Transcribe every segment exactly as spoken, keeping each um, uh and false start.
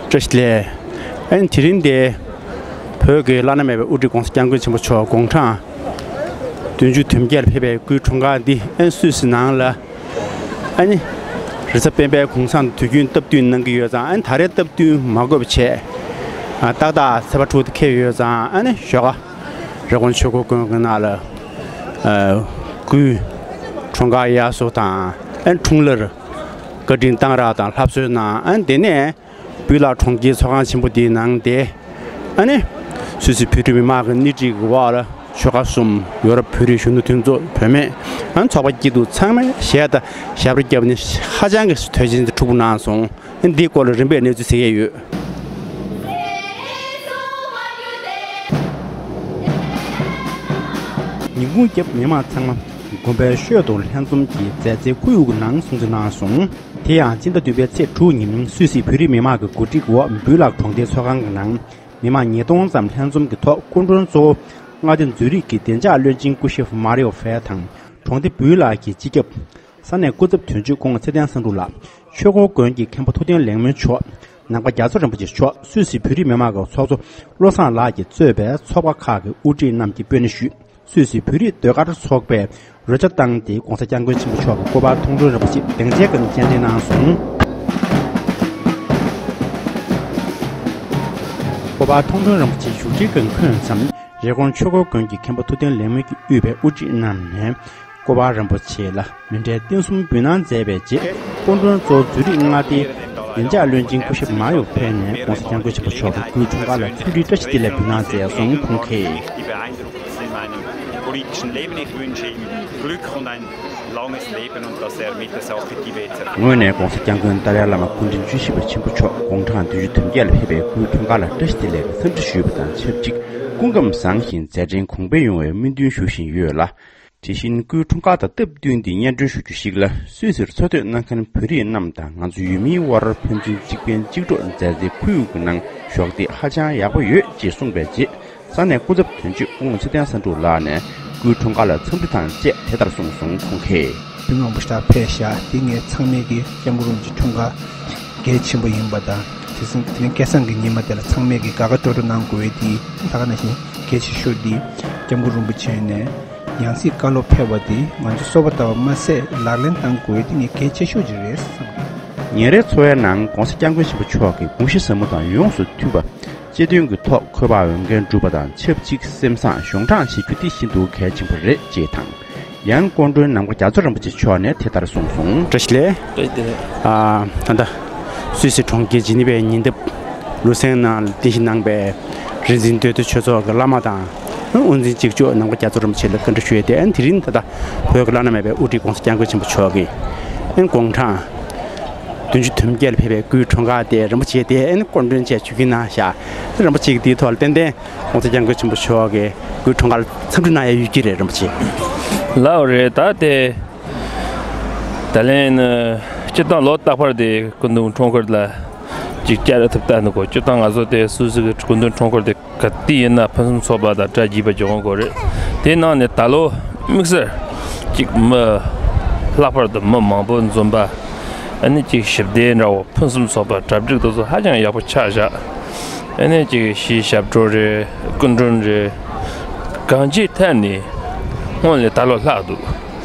བཀྲ་ཤིས་བདེ་ལེགས། ཨན་དེ་རིང་འདི་བོད་ཀྱི་བླ་ན་མེད་པའི་དབུ་ཁྲིད་ྋགོང་ས་ྋསྐྱབས་མགོན་ཆེན་པོ་མཆོག་དགུང་གྲངས་བདུན་ཅུ་དོན་བརྒྱད་ལ་ཕེབས་པའི་སྐུའི་འཁྲུངས་སྐར་འདི་ཨན་སུད་སི་ནང་ལ་ཨ་ནི་རི་ཚ་སྤེན་པའི་གུང་སེང་དུས་རྒྱུན་སྟབས་བསྟུན་གནང་གི་ཡོད་ཙང་། ཨ་ནི་ད་རེས་སྟབས་བསྟུན་མ་དགོས་པ་བྱས། ཨ་ཏག་ཏག་ཚེས་པ་དྲུག་དེ་འཁེལ་ཡོད་ཙང་། ཨ་ནི་ཞོགས་ཀ་རི་ཀོན་ཆོས་འཁོར་དགོན་གྱི་ནང་ལ་ཨ་སྐུའི་འཁྲུངས་སྐར་དབྱར་གསོ་དང་། ཨ་ནི་འཁྲུངས་ལྷར་བཀའ་དྲིན་གཏང་རག་དང་ལྷ་གསོལ་གནང་། ཨ་ནི་དེ་ནས་སྦུལ་ལག་གྲོང་ཁྱེར་ཚོགས་ཁང་ཆེན་པོ་འདིའི་ནང་དེ། ཨ་ནི་སུད་སི་བོད་རིགས་མི་མང་གི་སྣེ་ཁྲིད་ཀྱི་འོག་ལ་ཆོལ་ཁ་གསུམ། ཡོ་རོབ་བོད་རིགས་གཞོན་ནུ་མཐུན་ཚོགས་བུད་མེད། ཨ་ནི་ཚོགས་པ་སྐྱིད་སྡུག་ཚང་མས་གཞས་དང་ཞབས་བྲོ་བརྒྱབ་ནས་ཧ་ཅང་གི་དོན་ཆེན་དེ་འཁྲུག་པོ་གནང་སོང་། ཨ་ནི་འདིའི་སྐོར་ལ་རིམ་པས་གནས་ཚུལ་གསན་ཡས་ཡོད། ཉིན་གུང་རྒྱབ་མི་མང་ཚང་མ་དགོན་པའི་ཤོད་དུ་ལྷན་འཛོམས་ཀྱིས་མཛད་རྗེས་ཁོར་ཡུག་གི་ནང་སྲུང་བརྩི་གནང་སོང་། དེ་ཡང་སྤྱི་ཟླ་བདུན་པའི་ཚེས་དྲུག་ཉིན་སུད་སི་བོད་རིགས་མི་མང་གི་གོ་སྒྲིག་འོག་སྦུལ་ལག་གྲོང་སྡེའི་ཚོགས་ཁང་གི་ནང་མི་མང་ཉིས་སྟོང་ཙམ་ལྷན་འཛོམས་ཀྱི་ཐོག་སྐུ་མགྲོན་གཙོ་བོ་མངའ་སྡེ་ཛུ་རིག་གི་བདེ་འཇགས་བློན་ཆེན་སྐུ་ཞབས་མཱ་རིའོ་ཧྥེ་དང་། གྲོང་སྡེ་སྦུལ་ལག་གི་སྤྱི་ཁྱབ། ས་གནས་སྐུ་ཚབ་དོན་གཅོད་སྐུ་ངོ་ཚེ་བརྟན་བསམ་འགྲུབ་ལགས། ཆོས་འཁོར་དགོན་གྱི་མཁན་པོ་ཐུབ་བསྟན་ལེགས་སྨོན་མཆོག། ནམ་མཁའ་རྒྱ་མཚོ་རིན་པོ་ཆེ་མཆོག། སུད་སི་བོད་རིགས་མི་མང་གི་ཚོགས་གཙོ་བློ་བཟང་ལགས་ཀྱིས་གཙོས་པའི་ཚོགས་པ་ཁག་གི་དབུ་ཁྲིད་རྣམས་ཀྱིས་སྤོས་སྣེ་ཞུས། སུད་སི་བོད་རིགས་ཟློས་གར་ཚོགས་པས་རོལ་ཆ་བཏང་སྟེ་ྋགོང་ས་ྋསྐྱབས་མགོན་ཆེན་པོ་མཆོག་གི་སྐུ་པར་མཐོང་གྲོལ་རིན་པོ་ཆེ་སྡིངས་ཆའི་སྒང་སྤྱན་འདྲེན་གནང་སོང་། སྐུ་པར་མཐོང་གྲོལ་རིན་པོ་ཆེ་བཞུགས་ཁྲིའི་སྒང་འཁོད་མཚམས། རི་ཀོན་ཆོས་འཁོར་དགོན་གྱི་མཁན་པོ་ཐུབ་བསྟན་ལེགས་སྨོན་གྱིས་དབུས་པའི་དབུ་ཁྲིད་རྣམས་ནས་སྐུ་པར་རིན་པོ་ཆེ་ལ་མཎྜལ་རྟེན་གསུམ་འབུལ་གནང་མཛད་པའི་རྗེས། སྐུ་མགྲོན་གཙོ་བོ་ཛུ་རིག་མངའ་སྡེའི་བདེ་འཇགས་བློན་ཆེན་སྐུ་ཞབས་མཱ་ཡོ་ཕེ་ནས་ྋགོང་ས་ྋསྐྱབས་མགོན་ཆེན་པོ་མཆོག་གི་སྐུའི་འཁྲུངས་སྐར་ལ་འཚམས་འདྲིའི་བཀྲ་ཤིས་བདེ་ལེགས་འབུལ་གནང་མཛད་སོང་། ཁོང་གིས། Politischen Leben. Ich wünsche ihm Glück und ein langes Leben und dass er mit der Sache Tibet erfolgt. ངོས་ནས་ྋགོང་ས་ྋསྐྱབས་མགོན་ཏཱ་ལའི་བླ་མ་སྐུ་ཕྲེང་བཅུ་བཞི་པ་ཆེན་པོ་མཆོག་དགུང་གྲངས་བདུན་ཅུ་དོན་བརྒྱད་ལ་ཕེབས་པའི་སྐུའི་འཁྲུངས་སྐར་ལ་བཀྲ་ཤིས་བདེ་ལེགས་འཚམས་འདྲི་ཞུས་པ་དང་ཆབས་ཅིག་སྐུ་ཁམས་བཟང་ཞིང་མཛད་འཕྲིན་གོང་འཕེལ་ཡོང་བའི་སྨོན་འདུན་ཞུ་བཞིན་ཡོད་ལ། དེ་བཞིན་སྐུའི་འཁྲུངས་སྐར་དང་སྟབས་བསྟུན་ཏེ་སྙན་སྒྲོན་ཞུ་རྒྱུ་ཞིག་ལ། སུད་སིར་འཚོ་སྡོད་གནང་མཁན་བོད་རིགས་རྣམས་དང་ང་ཚོ་ཡུལ་མིའི་དབར་ཕན་ཚུན་གཅིག་ཕན་གཅིག་གྲོགས་མཛད་རྗེས་ཁོར་ཡུག་གི་ནང་ཞོགས་འདེགས་ཧ་ཅང་ཡག་པོ་ཡོད་ཅེས་གསུངས་པའི་རྗེས། ས་གནས་སྐུ་ཚབ་དོན་གཅོད་སྐུ་ངོ་ཚེ་བརྟན་བསམ་འགྲུབ་ལགས་ནས་སྐུའི་འཁྲུངས་སྐར་ལ་འཚམས་འདྲི་དང་བཅས་དེ་ལྟར་གསུངས་སོང་། ཁོང་གིས། མི་མང་པོ་ཞིག་ཕེབས་ཤག་དེ་ངས་ཚང་མས་ཀྱི་སྐྱབས་མགོན་རིན་པོ་ཆེ་འཁྲུངས་སྐར་གལ་ཆེན་པོ་ཡིན་པ་དང་། དེ་སང་དེ་རིང་སྐལ་བཟང་གི་ཉི་མ་དེ་ལ་ཚང་མས་ཀྱི་དགའ་དགའ་སྤྲོ་སྤྲོ་གནང་དགོས་དེ་ད་ག་ནང་བཞིན་གལ་ཆེ་ཤོས་དེ་སྐྱབས་མགོན་རིན་པོ་ཆེ་ནས་ཡང་སྲིད་བཀའ་སློབ་ཕེབས་པ་དེ་ང་ཚོ་གསོལ་བ་བཏབ་པ་མ་ཟད་ལག་ལེན་གཏང་དགོས་དེ་ངས་གལ་ཆེ་ཤོས་ཅིག་རེད་བསམ་གི། ཉིན་རེའི་འཚོ་བའི་ནང་ྋགོང་ས་ྋསྐྱབས་མགོན་ཆེན་པོ་མཆོག་གི་དགོངས་གཞི་ཟབ་མོ་དང་ཡོངས་སུ་མཐུན་པ། སྤྱི་དོན་གྱི་ཐོག་འཁོས་དབང་འོས་འགན་སྒྲུབ་པ་དང་ཆབས་ཅིག་སེམས་བཟང་གཞུང་དྲང་བྱེད་རྒྱུ་དེ་ཤིན་ཏུ་གལ་ཆེན་པོ་རེད་ཅེས་དང་། ཡང་སྐུ་མགྲོན་ནམ་མཁའ་རྒྱ་མཚོ་རིན་པོ་ཆེ་མཆོག་ནས་དེ་ལྟར་གསུངས་སོང་། བཀྲ་ཤིས་བདེ་ལེགས། བཀྲ་ཤིས་བདེ་ལེགས། ཨ། ད་ལྟ་སུད་སི་གྲོང་ཁྱེར་ཇི་ནི་ཝའི་ཉེ་འདབས་ལུ་སན་ནང་ལ་རྟེན་གཞི་གནང་པའི་རིག་འཛིན་བདུད་འདུལ་ཆོས་ཚོགས་ཀྱི་བླ་མ་དང་། དབུ་འཛིན་གཅིག་ལྕོགས་ནམ་མཁའ་རྒྱ་མཚོ་རིན་པོ་ཆེ་ལ་བཀའ་འདྲི་ཞུས་ཏེ། ཨ་ནི་དེ་རིང་ད་ལྟ་བོད་ཀྱི་བླ་ན་མེད་པའི་དབུ་ཁྲིད་ྋགོང་ས་ྋསྐྱབས་མགོན་ཆེན་པོ་མཆོག་གི་ཨ་ནི་དགུང་གྲངས་བདུན་ཅུ་དོན་བརྒྱད་ལ་ཕེབས་པའི་སྐུའི་འཁྲུངས་སྐར་དེ་རིན་པོ་ཆེ་དེ་ཨ་ནི་སྐུ་མགྲོན་བཅས་ཆིབས་བསྒྱུར་གནང་ཤག་རིན་པོ་ཆེ་གིས་དེའི་ཐོག་ལ་ཏན་ཏན་ྋགོང་ས་ྋསྐྱབས་མགོན་ཆེན་པོ་མཆོག་གི་སྐུའི་འཁྲུངས་སྐར་ལ་འཚམས་འདྲི་གནང་ཡ་ཡོད་ཀྱི་རེད། རིན་པོ་ཆེ། ལགས་རེད། ད་དེ་ད་ལན་ནི་སྤྱིར་བཏང་ལོ་རྟག་པར་དེ་སྐུ་མདུན་འཁྲུངས་སྐར་ལ་ཅིག་བཅར་ཐུབ་ལྟ་འདུག་གོ། སྤྱིར་བཏང་ང་ཚོ་དེ་སུད་སི་གི་སྐུ་མདུན་འཁྲུངས་སྐར་དེ་ག་དུས་ཡིན་ན་ཕུན་སུམ་ཚོགས་པ་དང་གྲ་རྒྱས་པ་བྱུང་གི་རེད། དེ་ནང་ནས་ད་ལོ་དམིགས་བསལ་ཅིག་མི་ལྷག་པར་དུ་མི་མང་པོ་འཛོམས་པ། ཨ་ནི་ཅིག་ཞི་བདེ་འདྲ་བོ་ཕུན་སུམ་ཚོགས་པ་གྲ་སྒྲིག་དེ་ཚོ་ཧ་ཅང་ཡག་པོ་ཆགས་བཞག་ཨ་ནི་ཅིག་གཞས་ཞབས་བྲོ་རེད། སྐུ་མགྲོན་རེད། གང་ཅིའི་ཐད་ནས་སྔོན་ལས་ད་ལོ་ལྷག་འདུག་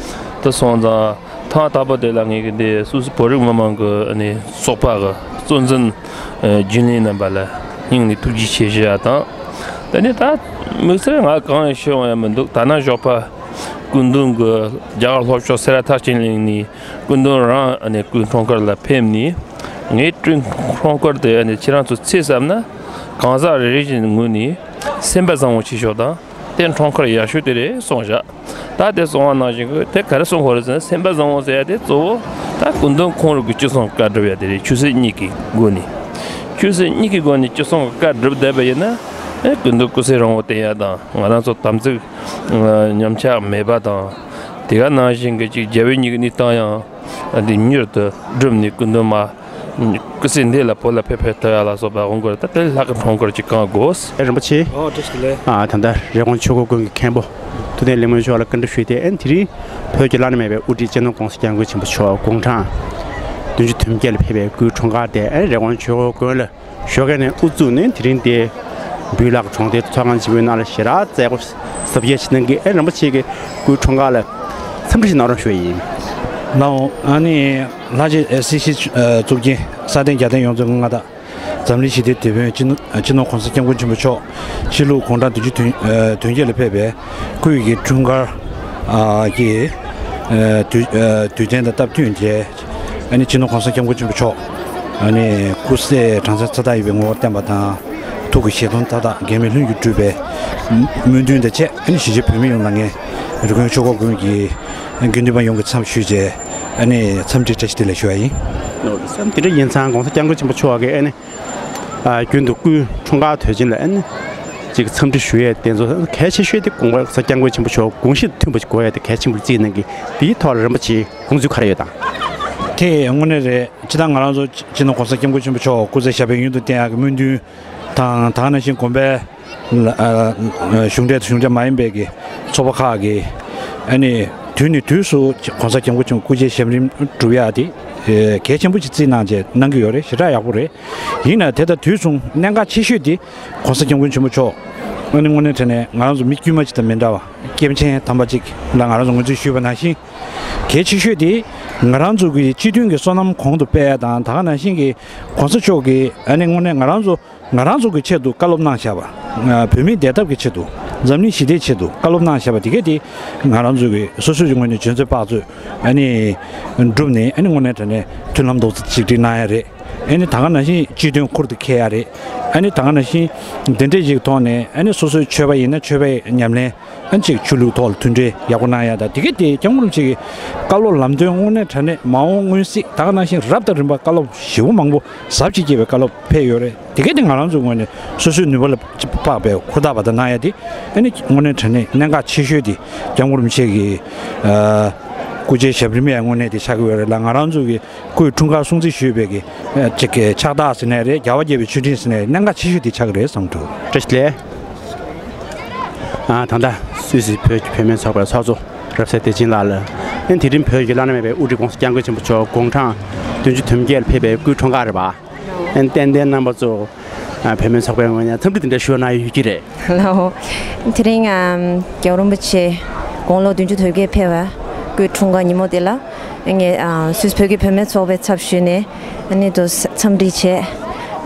དེ་སོང་ཙང་ཐེངས་དང་པོ་དེ་ལ་ངེད་ཀྱི་འདི་སུད་སི་བོད་རིགས་མི་མང་གི་ཨ་ནི་ཚོགས་པ་གི་གཙོ་འཛིན་རྒྱུན་ལས་རྣམ་པ་ལ་སྙིང་ནས་ཐུགས་རྗེ་ཆེ་ཞུ་ཡ་དང་། དེ་ནས་ད་དམིགས་བསལ་ང་གང་ཡང་ཞུ་འོང་ཡ་མི་འདུག་ད་ནང་ཞོགས་པ་སྐུ་མདུན་གྱི་རྒྱ་གར་ལྷོ་ཕྱོགས་སེ་ར་ཐང་ཆེན་གླིང་ནས་སྐུ་མདུན་རང་ཨ་ནི་སྐུའི་འཁྲུངས་སྐར་ལ་ཕེབས་ནས། ངའི་སྐུའི་འཁྲུངས་སྐར་དེ་ཨ་ནི་ཁྱེད་རང་ཚོ་ཚེས་བསམ་ན་གང་ཟག་རེ་རེ་བཞིན་ངོས་ནས་སེམས་པ་བཟང་བོ་བྱེད་ཤོག་དང་། དེ་འཁྲུངས་སྐར་ཡག་ཤོས་དེ་རེད་གསུངས་བཞག་ད་དེ་གསུངས་པ་ནང་བཞིན་གྱི་དེ་ག་རེ་གསུངས་ཡོད་རེད་ཟེར་ན། སེམས་པ་བཟང་བོ་ཟེར་ཡ་དེ་གཙོ་བོ་ད་སྐུ་མདུན་ཁོང་རང་གི་སྤྱི་སེམས་བཀའ་སྒྲུབ་ཡ་དེ་རེད། ཆོས་སྲིད་གཉིས་ཀྱི་སྒོ་ནས། ཆོས་སྲིད་གཉིས་ཀྱི་སྒོ་ནས་སྤྱི་སེམས་ཀྱི་བཀའ་སྒྲུབ་བསྡད་པ་ཡིན་ན། ཨེ་སྐུ་མདུན་སྐུ་ཚེ་རིང་བོ་བརྟན་ཡ་དང་། ང་རང་ཚོ་དམ་ཚིག་ཉམས་ཆག་མེད་པ་དང་། དེ་ག་ནང་བཞིན་གྱི་ཅིག་རྒྱལ་བའི་མྱུ་གུ་གནས་སྟངས་ཡང་འདི་མྱུར་དུ་བསྒྲུབས་ནས་སྐུ་མདུན་མ་སྐུ་ཚེ་འདི་ལ་བོད་ལ་ཕེབས་ཕེབས་ཐུབ་ཡ་ལ་སོགས་པ་འོང་དགོས་རེད། ད་དེ་ལྷག་གི་འཁྲུངས་སྐར་ཅིག་བསྐང་དགོས། ཨེ་རིན་པོ་ཆེ། ཨོ་བཀྲ་ཤིས་བདེ་ལེགས། ཨ་ད་ལྟ་རི་ཀོན་ཆོས་འཁོར་དགོན་གྱི་མཁན་པོ་ཐུབ་བསྟན་ལེགས་སྨོན་མཆོག་ལ་བཀའ་འདྲི་ཞུས་ཏེ། ཨེ་དེ་རིང་བོད་ཀྱི་བླ་ན་མེད་པའི་དབུ་ཁྲིད་སྤྱི་ནོར་ྋགོང་ས་ྋསྐྱབས་མགོན་ཆེན་པོ་མཆོག་དགུང་གྲངས་བདུན་ཅུ་དོན་བརྒྱད་ལ་ཕེབས་པའི་སྐུའི་འཁྲུངས་སྐར་དེ་ཨེ་རི་ཀོན་ཆོས་འཁོར་དགོན་ལ་ ཞོགས་ཀས་ནས་དབུ་བཙུགས་ནས་དེ་རིང་དེ་འབུལ་ལག་གྲོང་སྡེའི་ཚོགས་ཁང་ཆེན་པོའི་ནང་ལ་ཞེ་དྲག་མཛད་སྒོ་གཟབ་རྒྱས་ཅིག་གནང་གི། ཨེ་རིན་པོ་ཆེ་གི་སྐུའི་འཁྲུངས་སྐར་ལ་འཚམས་འདྲི་ཞིག་གནང་རོགས་ཞུ་བ་ཡིན། ལའོ་ཨ་ནི་ལྷ་རྗེ་སྲིད་ཞིའི་གཙུག་རྒྱན་ས་སྟེང་རྒྱལ་བསྟན་ཡོངས་རྫོགས་མངའ་བདག་འཛམ་གླིང་ཞི་བདེའི་དེད་དཔོན་སྤྱི་ནོར་སྤྱི་ནོར་༸གོང་ས་༸སྐྱབས་མགོན་ཆེན་པོ་མཆོག་ཕྱི་ལུགས་གུང་ཁྲན་བདུན་ཅུ་དོན་དོན་བརྒྱད་ལ་ཕེབས་པའི་སྐུའི་གི་འཁྲུངས་སྐར་གྱི་དུས་དུས་ཆེན་དང་སྟབས་བསྟུན་བྱས། ཨ་ནི་སྤྱི་ནོར་༸གོང་ས་༸སྐྱབས་མགོན་ཆེན་པོ་མཆོག་ཨ་ནི་སྐུ་ཚེ་གྲངས་ཚད་མཐའ་དག་ཡོད་པའི་ངོ་བོར་བསྟན་པ་དང་། ཐུགས་ཀྱི་བཞེད་དོན་མཐའ་དག་འགལ་མེད་ལྷུན་གྱིས་གྲུབ་པའི་སྨོན་འདུན་དང་བཅས། ཨ་ནི་གཞིས་བྱེས་བོད་མི་ཡོངས་ལ་ངས་རི་ཀོན་ཆོས་འཁོར་དགོན་གྱི་དགེ་འདུན་པ་ཡོངས་ཀྱི་མཚམས་ཞུས་བྱས། ཨ་ནི་འཚམས་འདྲི་བཀྲ་ཤིས་བདེ་ལེགས་ཞུ་བ་ཡིན། བསམ་དེ་འདྲ་ཡིན་ཙང་༸གོང་ས་༸སྐྱབས་མགོན་ཆེན་པོ་མཆོག་གིས་ཨ་ནི་རྒྱུན་དུ་སྐུའི་འཁྲུངས་སྐར་དུས་ཆེན་ལ་ཨ་ནི་ཅིག་འཚམས་འདྲི་ཞུ་ཡས་དེ་ཚོ་གལ་ཆེ་ཤོས་དེ་༸གོང་ས་༸སྐྱབས་མགོན་ཆེན་པོ་མཆོག་དགོངས་གཞི་མཐུན་པ་ཞིག་དགོས་ཡས་དེ་གལ་ཆེན་པོ་རྩིས་གནང་གི། དེའི་ཐོག་ལ་རིན་པོ་ཆེའི་དགོངས་ཚུལ་ག་རེ་ཡོད་དམ། དེ་དངོས་གནས་རེད། སྤྱིར་བཏང་ང་རང་ཚོ་སྤྱི་ནོར་༸གོང་ས་༸སྐྱབས་མགོན་ཆེན་པོ་མཆོག་སྐུ་ཚེ་ཞབས་པད་ཡུན་དུ་བརྟན་ཡག་གི་སྨོན་འདུན་དང་། ད་ག་ནང་བཞིན་དགོན་པའི་གཞུང་འབྲེལ་དང་གཞུང་འབྲེལ་མ་ཡིན་པའི་གི་ཚོགས་པ་ཁག་གིས་ཨ་ནི་དུས་ནས་དུས་སུ་༸གོང་ས་༸སྐྱབས་མགོན་ཆེན་པོ་སྐུ་ཚེ་ཞབས་རིམ་སྒྲུབ་ཡག་དེ་གལ་ཆེན་པོ་ཞིག་བརྩིས་གནང་བྱས་གནང་གི་ཡོད་རེད། ཞེ་དྲག་ཡག་པོ་རེད། ཡིན་ན་དེ་དང་དུས་མཚུངས་གནད་འགག་ཆེ་ཤོས་དེ་༸གོང་ས་༸སྐྱབས་མགོན་ཆེན་པོ་མཆོག་ཨ་ནི་དངོས་གནས་དྲང་གནས་ང་རང་ཚོ་མི་དཀྱུས་མ་ཅིག་དང་མི་འདྲ་བ། སྐྱེས་ཆེན་དམ་པ་ཅིག་ལ་ང་རང་ཚོ་ངོས་འཛིན་ཞུས་པ་ནང་བཞིན། གལ་ཆེ་ཤོས་དེ་ང་རང་ཚོ་གི་སྤྱི་མཐུན་གྱི་སོ་ནམ་གོང་དུ་སྤེལ་ཡ་དང་། ད་ག་ནང་བཞིན་གྱི་༸གོང་ས་མཆོག་གིས་ཨ་ནི་དངོས་གནས་ང་རང་ཚོ་ང་རང་ཚོ་གི་ཆེད་དུ་བཀའ་སློབ་གནང་བཞག་པ། བོད་མིའི་བདེ་ཐབས་ཀྱི་ཆེད་དུ། འཛམ་གླིང་ཞི་བདེའི་ཆེད་དུ་བཀའ་སློབ་གནང་བཞག་པ་དེ་གས་དེ་ང་རང་ཚོ་གི་སོ་སོའི་ངོས་ནས་འཇོན་ཚོད་དཔག་ཚོད་ཨ་ནི་བསྒྲུབས་ནས། ཨ་ནི་དངོས་གནས་དྲང་གནས་མཐུན་ལམ་རྡོག་རྩ་གཅིག་སྒྲིལ་གནང་ཡ་རེད། ཨ་ནི་ད་ག་ནང་བཞིན་སྤྱི་དོན་ཁུར་དུ་འཁྱེར་ཡ་རེད། ཨ་ནི་ད་ག་ནང་བཞིན་འདི་འདྲས་ཞིག་ཐོག་ནས་ཨ་ནི་སོ་སོའི་ཆོས་པ་ཡིན་ན་ཆོས་པའི་ཉམས་ལེན། ཨ་ནི་ཅིག་ཆོས་ལུགས་ཐོག་ལ་མཐུན་འབྲེལ་ཡག་པོ་གནང་ཡ་དང་། དེ་གས་དེ་༸སྐྱབས་མགོན་རིན་པོ་ཆེ་གི་བཀའ་སློབ་ལམ་སྟོན་དངོས་གནས་དྲང་གནས་མ་འོངས་མངོན་གསལ། ད་ག་ནང་བཞིན་རབ་དང་རིམ་པ་བཀའ་སློབ་ཞེ་པོ་མང་པོ་ཟབ་ཅིག་སྐྱེས་པའི་བཀའ་སློབ་ཕེབས་ཡོད་རེད། དེ་གས་དེ་ང་རང་ཚོའི་ངོས་ནས་སོ་སོའི་ནུས་པ་ལ་དཔག་པའི་ཧུར་ཐག་པ་དང་གནང་ཡ་དེ། ཨ་ནི་དངོས་གནས་དྲང་གནས་གནད་འགག་ཆེ་ཤོས་དེ་༸སྐྱབས་མགོན་རིན་པོ་ཆེ་གི་ཨ་སྐུ་ཚེ་ཞབས་རིམ་ཡ་དངོས་གནས་དེ་ཆགས་ཀྱི་ཡོད་རེད་ལ། ང་རང་ཚོ་གི་སྐུའི་འཁྲུངས་སྐར་སྲུང་བརྩི་ཞུས་པའི་གི་ཨ་ཅིག་གི་ཕྱག་རྟགས་ཟེར་ནའི་རེད། རྒྱལ་བ་དགྱེས་པའི་མཆོད་སྤྲིན་ཟེར་ནའི་གནད་འགག་ཆེ་ཤོས་དེ་ཆགས་ཀྱི་རེད་བསམ་འདུག། བཀྲ་ཤིས་བདེ་ལེགས། ཨ་ད་ལྟ་སུད་སི་བོད་ཀྱི་བུད་མེད་ཚོགས་པའི་ཚོགས་གཙོ་རབ་གསལ་བདེ་ཆེན་ལགས་ལ། ཨ་ནི་དེ་རིང་བོད་ཀྱི་བླ་ན་མེད་པའི་དབུ་ཁྲིད་༸གོང་ས་༸སྐྱབས་མགོན་ཆེན་པོ་མཆོག་དགུང་གྲངས་བདུན་ཅུ་དོན་བརྒྱད་ལ་ཕེབས་པའི་སྐུའི་འཁྲུངས་སྐར་རེད་པ། ཨ་ནི་ཏན་ཏན་རྣམ་པ་ཚོ་ཨ་བུད་མེད་ཚོགས་པའི་ངོས་ནས་འཚམས་འདྲི་དེ་འདྲ་ཞུ་གནང་ཡོད་ཀྱི་རེད། ལའོ། དེ་རིང་ཨམ་༸རྒྱལ་བ་རིན་པོ་ཆེ་དགུང་ལོ་བདུན་ཅུ་དོན་བརྒྱད་ཕེབས་པའི་སྐུའི་འཁྲུངས་སྐར་ཉིན་མོ་དེ་ལ། ངས་ཨ་སུད་སི་བོད་ཀྱི་བུད་མེད་ཚོགས་པའི་ཚབ་ཞུས་ནས་ཨ་ནི་དུ་འཚམས་འདྲི་བྱས།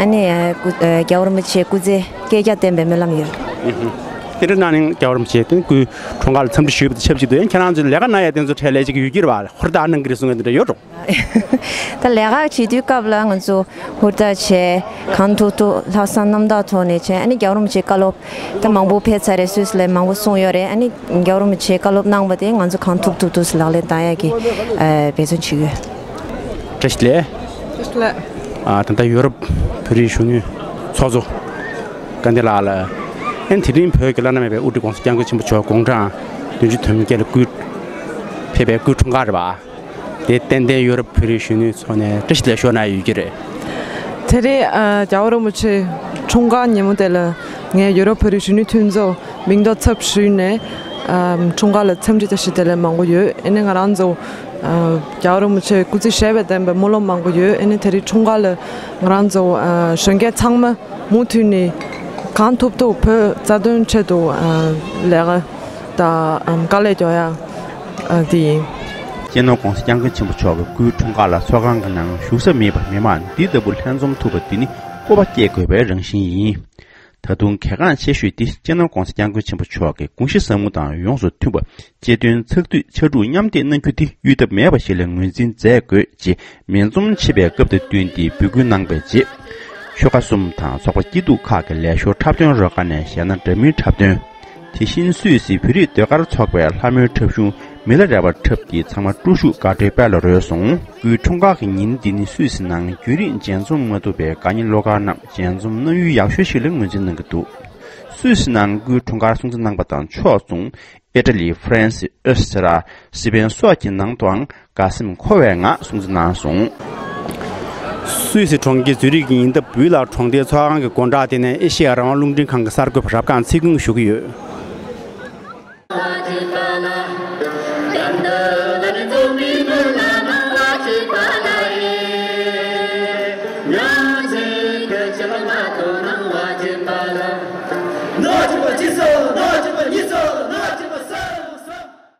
ཨ་ནི་ཨ་སྐུ་ཨ་རྒྱལ་བ་རིན་པོ་ཆེའི་སྐུ་ཚེ་བསྐལ་བརྒྱར་བརྟན་པའི་སྨོན་ལམ་ཡོད། དེ་འདྲ་གནང་ནས་རྒྱལ་བ་རིན་པོ་ཆེ་དེ་སྐུའི་འཁྲུངས་སྐར་ལ་འཚམས་འདྲི་ཞུས་པ་དང་ཆབས་ཅིག་ཏུ། ཡང་ཁྱེད་རང་ཚོའི་ལས་ཀ་གནང་ཡ་དེ་ཚོ་གྲས་ལས་ཅིག་ཡོད་ཀྱི་རེད་པ། ཧུར་ཐག་གནང་གི་རེད་གསུང་ཡ་དེ་འདྲ་ཡོད་འགྲོ། ད་ལས་ཀ་བྱེད་དུས་སྐབས་ལ་ང་ཚོ་ཧུར་ཐག་བྱས། གང་ཐུབ་ཐུབ་ལྷག་བསམ་རྣམ་དག་ཐོག་ནས་བྱས། ཨ་ནི་རྒྱལ་བ་རིན་པོ་ཆེའི་བཀའ་སློབ་ད་མང་པོ་ཕེབས་ཚར་རེད། སུད་སི་ལ་མང་པོ་གསུངས་ཡོད་རེད། ཨ་ནི་རྒྱལ་བ་རིན་པོ་ཆེའི་བཀའ་སློབ་གནང་བ་དེ་ང་ཚོ་གང་ཐུབ་ཐུབ་ཐུབ་སུ་ལག་ལེན་བསྟར་ཡག་གི་ཨ་འབད་བརྩོན་བྱེད་ཀྱི་ཡོད། བཀྲ་ཤིས་བདེ་ལེགས། བཀྲ་ཤིས་བདེ་ལེགས། ཨ་ད་ལྟ་ཡོ་རོབ་བོད་རིགས་གཞོན་ནུའི་ཚོགས་གཙོ་སྐལ་ལྡན་ལགས་ལ། ཨ་ནི་དེ་རིང་བོད་ཀྱི་བླ་ན་མེད་པའི་དབུ་ཁྲིད་༸གོང་ས་༸སྐྱབས་མགོན་ཆེན་པོ་མཆོག་དགུང་གྲངས་བདུན་ཅུ་དོན་བརྒྱད་ལ་སྐུ་ཕེབས་པའི་སྐུའི་འཁྲུངས་སྐར་རེད་པ། དེ་ཏན་ཏན་ཡོ་རོབ་བོད་རིགས་གཞོན་ནུའི་ཚོགས་ནས་བཀྲ་ཤིས་བདེ་ལེགས་ཞུ་གནང་ཡོད་ཀྱི་རེད། དེ་རིང་ཨ་རྒྱལ་བ་རིན་པོ་ཆེ་འཁྲུངས་སྐར་ཉིན་མོ་དེ་ལ་ངས་ཡོ་རོབ་བོད་རིགས་གཞོན་ནུའི་མཐུན་ཚོགས་མིང་འདོགས་ཚབ་ཞུས་ནས་ཨ་འཁྲུངས་སྐར་ལ་འཚམས་འདྲི་བཀྲ་ཤིས་བདེ་ལེགས་མང་པོ་ཡོད། ཨ་ནི་ང་རང་ཚོ་ཨ་རྒྱལ་བ་རིན་པོ་ཆེ་སྐུ་ཚེ་ཞབས་པད་བརྟན་པའི་སྨོན་ལམ་མང་པོ་ཡོད། ཨ་ནི་དེ་རིང་འཁྲུངས་སྐར་ལ་ང་རང་ཚོ་ཨ་གཞོན་སྐྱེས་ཚང་མ་མུ་མཐུད་ནས་གང་ཐུབ་ཐུབ་བོད་རྩ་དོན་ཆེད་དུ་ཨ་ལས་ཀ་དང་ཨམ་དཀའ་ལས་རྒྱག་ཡ་ཨ་དེ་ཡིན། སྤྱི་ནོར་༸གོང་ས་༸སྐྱབས་མགོན་ཆེན་པོ་མཆོག་གི་སྐུའི་འཁྲུངས་སྐར་ལ་ཚོགས་ཁང་གི་ནང་བཞུགས་ས་མེད་པར་མི་མང་འདི་ལྟ་བུ་ལྷན་འཛོམས་ཐུབ་པ་འདི་ནི་སྤོབས་པ་སྐྱེ་དགོས་པའི་རང་བཞིན་ཡིན། ད་དུང་གལ་འགངས་ཆེ་ཤོས་འདི་སྤྱི་ནོར་༸གོང་ས་༸སྐྱབས་མགོན་ཆེན་པོ་མཆོག་གི་དགོངས་གཞི་ཟབ་མོ་དང་ཡོངས་སུ་མཐུན་པ། སྤྱི་དོན་ཚགས་ཚུད་ཕྱར་གྲུ་མཉམ་འདེགས་གནང་རྒྱུ་འདི་གཡོལ་ཐབས་མེད་པ་ཞིག་ལ་ངོས་འཛིན་མཛད་དགོས་ཅེས་མིང་འཛོམས་ཆེ་བའི་སྐབས་དང་བསྟུན་ཏེ་འབོད་སྐུལ་གནང་བའི་རྗེས། ཆོལ་ཁ་གསུམ་དང་ཚོགས་པ་སྐྱིད་སྡུག་ཁག་གི་ལས་ཞོར་འཁྲབ་སྟོན་རོལ་ཁ་ནས་གཞས་སྣ་འདྲ་མིན་འཁྲབ་སྟོན། དེ་བཞིན་སུད་སི་བོད་རིགས་ཟློས་གར་ཚོགས་པའི་ལྷ་མོའི་འཁྲབ་གཞུང་མི་ལ་རས་པ་འཁྲབ་སྟེ་ཚང་མ་སྤྲོ་ཤུགས་དགའ་སྤྲོའི་དཔལ་ལ་རོལ་སོང་། སྐུའི་འཁྲུངས་སྐར་གྱི་ཉིན་འདི་ནི་སུད་སི་ནང་རྒྱུན་རིང་མཇལ་འཛོམས་མ་ཐུབ་པའི་དགའ་ཉེ་བློ་དཀར་རྣམས་མཇལ་འཛོམས་གནང་ཡུལ་ཡག་ཤོས་ཤིག་ལ་ངོས་འཛིན་གནང་གི་འདུག། སུད་སི་ནང་སྐུའི་འཁྲུངས་སྐར་སྲུང་བརྩི་གནང་པ་དང་ཕྱོགས་མཚུངས། ཨི་ཊ་ལི། ཧྥ་རན་སི། ཨོ་སི་ཊི་ར། སི་པན་སོགས་ཀྱི་ནང་དུའང་དགའ་སེམས་འཁོལ་བའི་ངང་སྲུང་བརྩི་གནང་སོང་། སུད་སི་གྲོང་ཁྱེར་ཛུ་རིག་གི་ཉེ་འདབས་བུའི་ལག་གྲོང་སྡེའི་ཚོགས་ཁང་གི་སྒོ་འགྲམ་དེ་ནས་ཨེ་ཤེ་ཡ་རང་དབང་རླུང་འཕྲིན་ཁང་གི་གསར་འགོད་པ་རབ་སྒང་ཚེ་ཀུན་ཞུ་གི་ཡོད། སྤྱི་ཚོགས་